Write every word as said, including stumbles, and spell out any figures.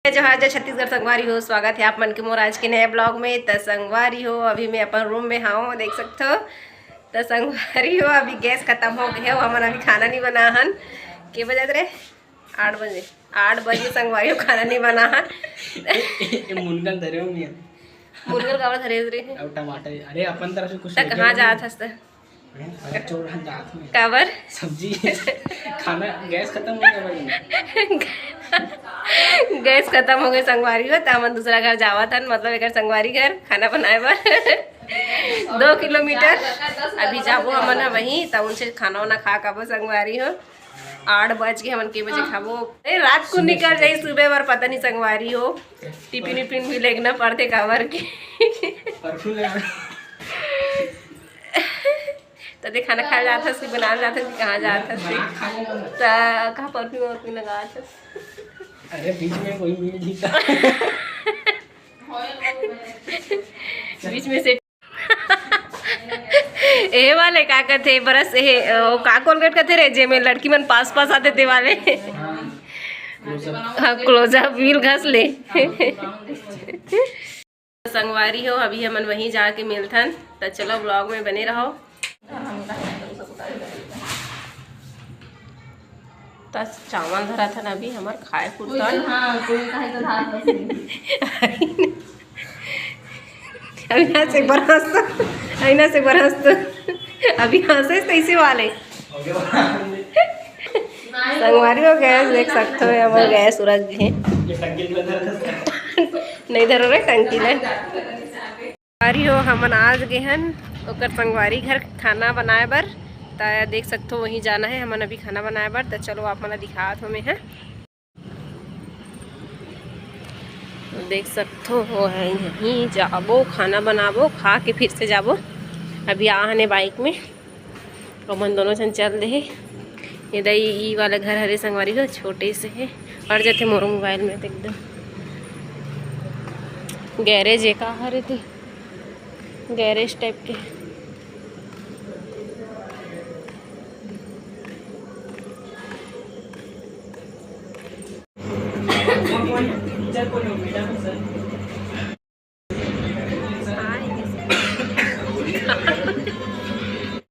जय जोहार, जय छत्तीसगढ़ संगवारी हो, स्वागत हे आप मन के मोर आज के नया vlog में। त संगवारी हो, अभी मैं अपन room में हवं, देख सकथो। त संगवारी हो, अभी गैस खतम हो गे हे, हमन अभी खाना नहीं बना हन। के बजत रे? आठ बजे। आठ बजे संगवारी हो, खाना नहीं बना हन। ए, ए, ए, मुनगा ल धरे हो मिया। मुनगा ल काबर धरे रे? अब टमाटर, अरे अपन तरफ से कुछ त लेके कहाँ नहीं। जात हस त? अरे चोर हम जात हन। काबर? सब्जी, खाना, गैस खतम हो गे भाई। गैस खतम हो गे संगवारी हो, त हमन दूसरा घर जावत हन, मतलब एकर संगवारी घर खाना बनाए बर। दो किलोमीटर। अभी जाबो हमन ह वहीं, त उनसे खाना वाना खा के आबो संगवारी हो। आठ बज के हमन के बजे खाबो? ए, रात को निकल जाई, सुबह बर पता नहीं संगवारी हो। टिफिन विफिन भी लेगना पड़थे काबर के। परफ्यूम लगा। त ते खाना खाए जात हस कि बनाए जात हस कि कहाँ जात हस? त कहाँ परफ्यूम वर्फ्यूम लगात हस? अरे बीच में कोई मिल जीता। बीच में से ए वाले का कथे, ब्रश, ए, ओ, का कोलगेट कथे रे, जेमे लड़की मन पास पास आथे ते वाले। हाँ, क्लोजअप। हाँ, क्लोजअप, बिल घस ले। संगवारी हो, अभी हमन वहीं जाके मिलथन, त चलो vlog में बने रहो। त चावल धरत हन अभी हमर खाए कुत्ता। हाँ, कोई कहे तो धार बस। अविनाश एक बार हंस तो, अविनाश एक बार हंस तो। अभी हंसे तैसे वाले। संगवारी हो गैस देख सकते हो, हमर गैस उरक गे। नहीं धरो रे टंकी ले। संगवारी हो, हमन आज गे हन ओकर संगवारी घर खाना बनाए बर। त देख सकथो वहीं जाना है हमन अभी खाना बनाए बर। त चलो आप मन ला दिखात हो मैं, हाँ। देख सकथो वो है यहीं जाबो, खाना बनाबो, खा के फिर से जाबो। अभी आ हने बाइक में, ओमन दोनों झन चल दे हे। ये दई ई वाला घर हरे संगवारी हो, छोटे से हे, अड़ जाथे मोरो मोबाइल में तो एकदम। गैरेज ए का हरे ते, गैरेज टाइप के।